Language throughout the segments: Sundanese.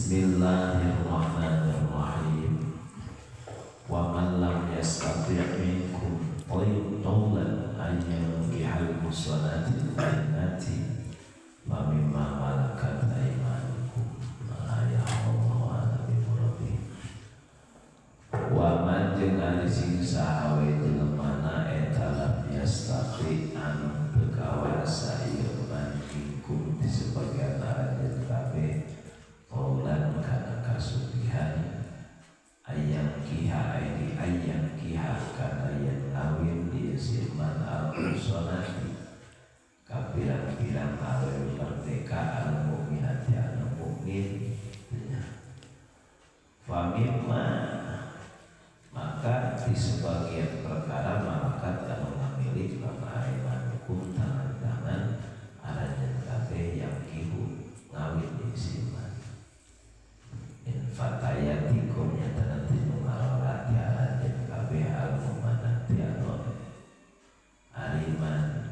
Bismillahirrahmanirrahim. Wa man lam yastati' minkum tawlan an yankihal muhsanati al-mu'minati fa mimma malakat aymanukum la ya'lamu bi muradi. Wa man jeung ari sing saha we jelemana eta lam yastati anu teu kawasa ieu man minkum di sebagian aranjeun kabeh qaulan kana kasugihan ayang kiha aidi ayang kiha kana yen ngawin di siman al-muhsanati ka pirang-pirang awewe merdeka al-mukminati anu mukmin famimma maka di sebagian perkara malakat anu ngamilik lama aimanukum tangan-tangan aranjeun kabeh yang kihu ngawin di siman in fatayatikum nyata nanti nu ngarora ti aranjeun kabeh al-mu'minati anu ariman.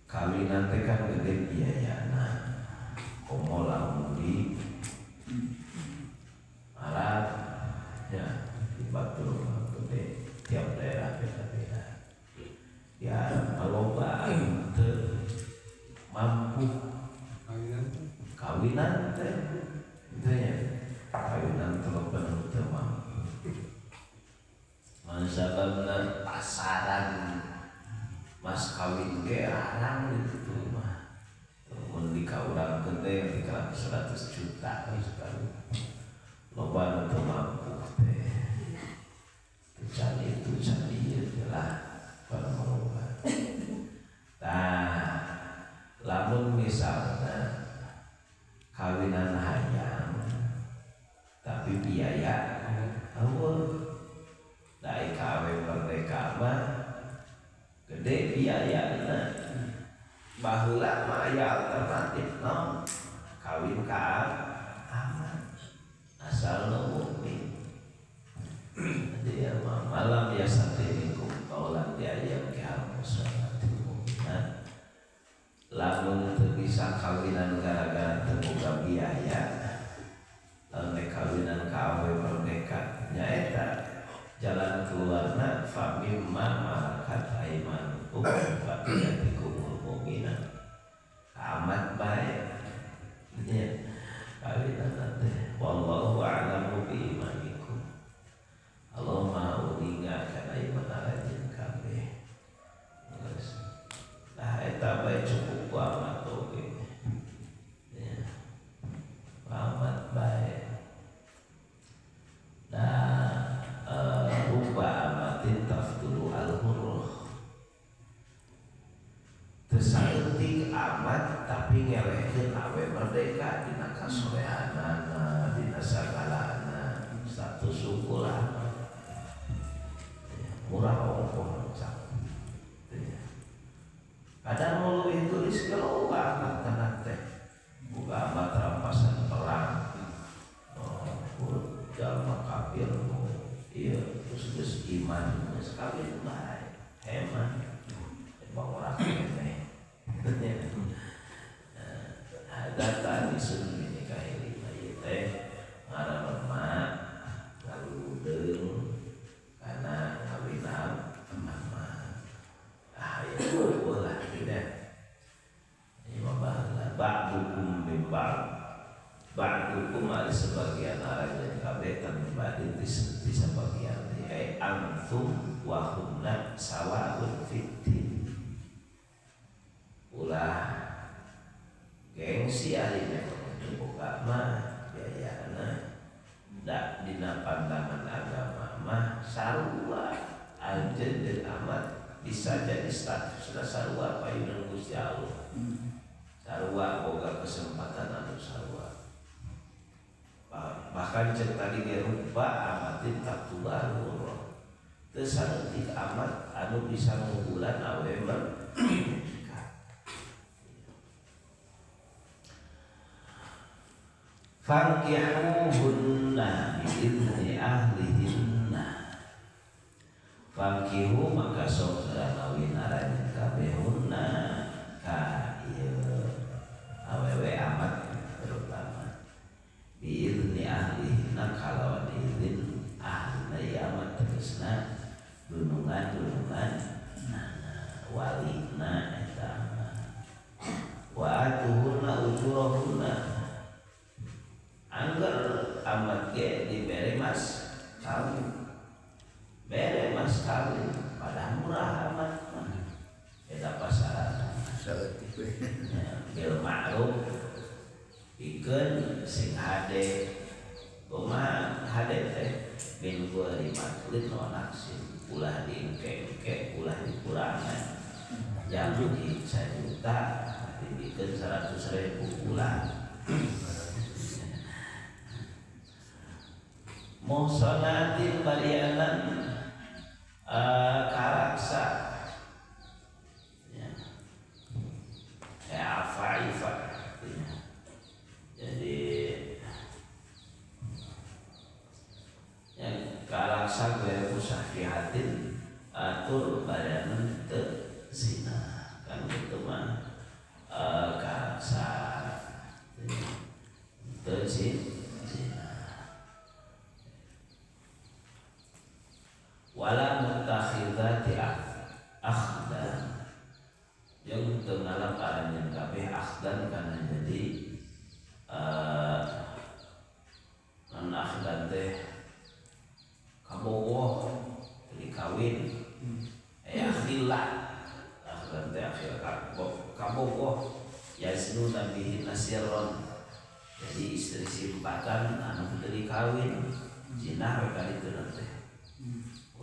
Kawinan teh kan gede biayana komo lamun di Arab ya di Batur gede tiap daerah beda-beda ya loba teu mampu kawinan teh teh ya kawinan teh loba nu teu mampu sababna pasaran mas kawin ge larang gitu mah mun di ka urang teh di 100 juta sekali loba nu teu mampu teh can itu can ieu teh lah pada loba. Tah lamun misalna kawinan hayang tapi biaya eueuh da kawe merdeka mah gede biayana baheula mah aya alternatif naon kawin ka aman asal nu mukmin. Jadi ya malam biasa minkum qaulan di ayam ki muhsanati mukminat lamun teu bisa kawinan gara-gara teu boga biaya lamun kawinan ka awe merdeka nyaeta jalan keluarna fa mimma malakat aimanukum fatiyatikumul mu'minat amat bae nya kawinan teh wallahu a'lamu bi imanikum. Allah maha uninga kana iman aranjeun kabeh. Geus tah eta bae cukup ku amat oge nya amat bae. Nah rupa amatin tafdulu al-hurruh teu saeutik amat tapi ngelehkeun awe merdeka dina kasolehanana dina sagalana status suku lah murah ongkoh cak. Kadang mau leuwih tulis ge loba amat teh boga amat rampasan perang oh jalma kafir ieu terus geus iman geus kawin bae heman bang urang keneh. Hadata disun bini kahilima ieu teh ngaran emak ngaludeung kana kawinam emak ah ieu lah tidak ieu mah baheula ba'dukum mim ba'd ba'dukum ari sebagian aranjeun kabeh tan badin di sebagian ai antum wa hunna sawaun fiddin ulah gengsi ari memang teu boga mah biayana da dina pandangan agama mah sarua anjeun jeung amat bisa jadi statusna sarua payunan Gusti Allah sarua boga kesempatan anu sarua bahkan cek tadi ge rupa amatin taqtubaru teu saeutik amat anu bisa ngunggulan awe merdeka. Fankihuhunna bi'izni ahlihinna fankihu maka sok ngawin aranjeun kabeh hunna ka ieu awewe amat tegasna dunungan-dunungan walina eta wa atuhunna ujurahunna angger amat ge dibere mas kawin bere mas kawin padahal murah amat mah eta pasaran saeutik we bil ma'ruf pikeun sing hade kumaha hade teh bin gori matlin wa naksin ulah diengke-engke ulah dikurangan jam di 1 juta dibikin 100.000 ulah muhsanatin barianan karaksa ya afa-ifa ya. Jadi yang karaksa gue musafihatin atur barianan teu zina kan gitu mah karaksa teu zina wala mutakhidati akhdan yang teu ngalap aranjeun kabeh akhdan kana jadi non akhdan teh kabogoh jadi kawin akhillah akhdan teh akhil kabogoh yasnu nabihi nasirron jadi istri simpatan anu teu dikawin zina we kali teu teh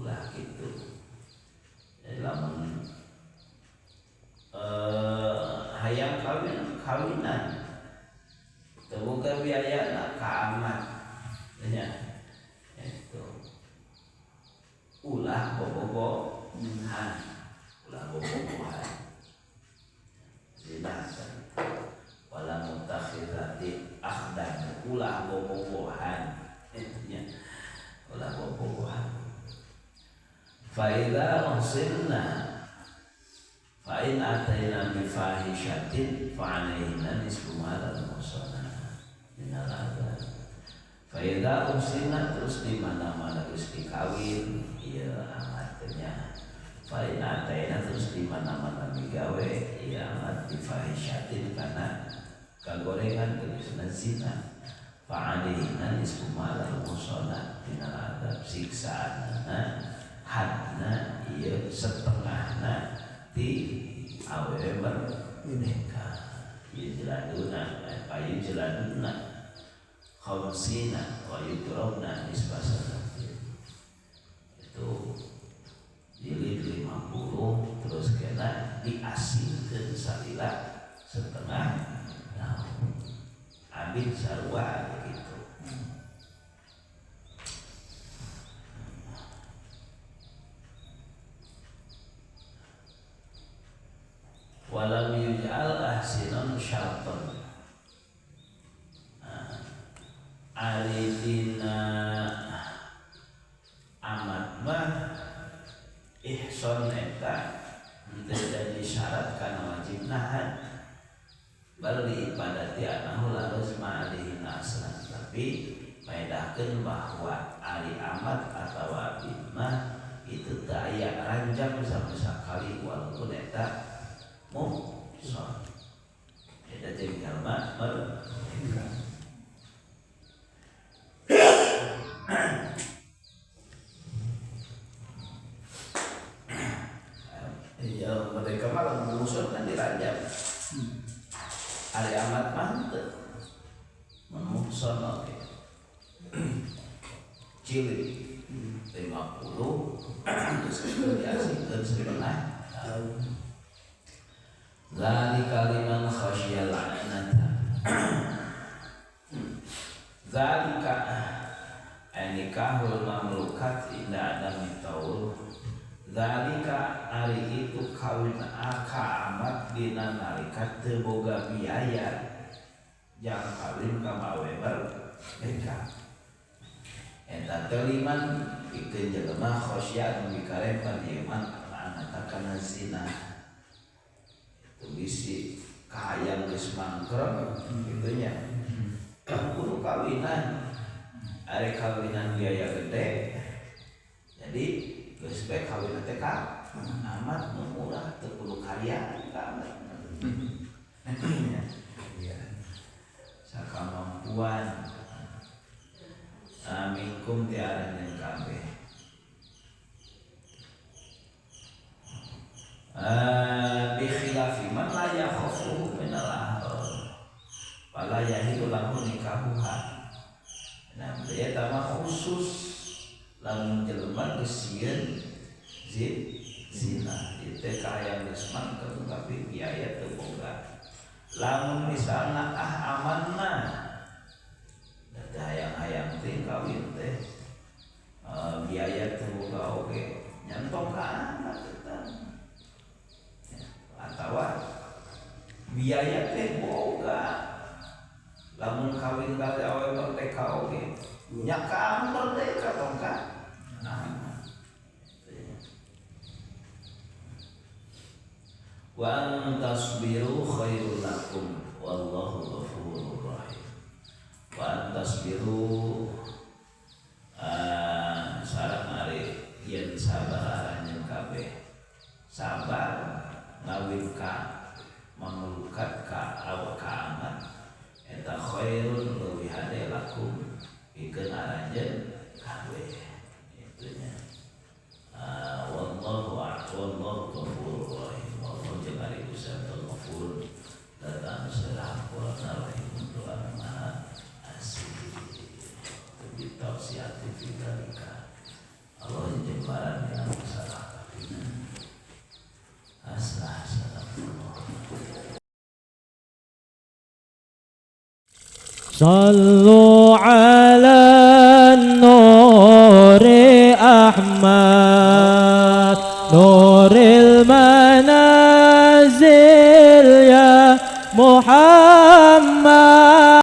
ulah gitu. Jadi lamun hayang kawin kawinan teu boga biayana ka amat nya itu ulah bobogohan ulah bobogohan zina wala mutakhirati akhdan ulah bobogohan nya ulah bobogohan. Fa idza uhsinna fa in ataina bi fahishatin fa alaihina nisfu ma alal muhsanat minal adzab. Fa idza uhsinna terus di mana-mana geus dikawin ieu amatnya. Fa in ataina terus di mana-mana migawe ieu amat bi fahishatin kana kagorengan tegasna zina. Fa alaihina nisfu ma alal muhsanat minal adzab siksaanna hadna ieu setengahna ti awewe merdeka ieu jeladuna payu jeladuna khamsina wa yudrabna nisfa sanatin itu jilid 50 terus kena diasingkeun salila setengah tahun abid sarua gitu. Walam yuj'al ahsinan syartan ari dina amat mah ihsan eta henteu jadi syarat kana wajib nahan bal diibadati anahu la lazma alaihi aslan tapi maedahkeun bahwa ari amat atawa abid mah itu teu aya ranjang sama sakali walaupun eta muhsan eta jeung jalma merdeka. Ya mereka malah muhsan kan diranjang. Ari amat mah henteu muhsan oge cilik 50 terus diasingkeun setengah tahun. Zalika liman khasyiyal la'nata. Zalika nikahul mamlukat inda adami taul. Zalika ari itu kawin aka amat dina nalika teu boga biaya jang kawin ka awewe merdeka. Eta teh liman pikeun jelema khasyia nu mikarepan ieu man la'nata kana zina. Bisi kahayang geus mangkrem kitu nya. Kan kudu kawinan. Ari kawinan biaya gede. Jadi bae kawin teh ka amat nu murah teu kudu karya ka amat. Ya. Sakamampuan minkum ti aranjeun kabeh. Bi khilafi man la yakhafu min al-ahrar wala yahilu lahu nikahuha. Nah, eta mah khusus lamun jelema geus sieun zina ieu teh kahayang geus mangkel tapi biaya teu boga. Lamun misalna aman mah da teu hayang-hayang teh kawin teh biaya teu boga oge nyantong ka anak eta. Atawa biaya teh boga lamun kawin ka awewe merdeka oge nya ka merdeka tong ka. Wa an tasbiru khairul lakum wallahu ghafurur rahim. Wa an tasbiru sareng ari yen sabar aranjeun kabeh sabar ngawin ka manglukat ka awak ka amat eta khairun leuwih hade lakum pikeun aranjeun kabeh itu nya. Wallahu wallahu ghafurur rahim. Wallahu jeung ari Gusti Ghafur datang sahampurna rahim doa maha asih bitausiati fi dzalika. Allah jembaran dina masalah kabina. Aslah salamullah. Sallu ala nuri Ahmad nuril manazil ya Muhammad.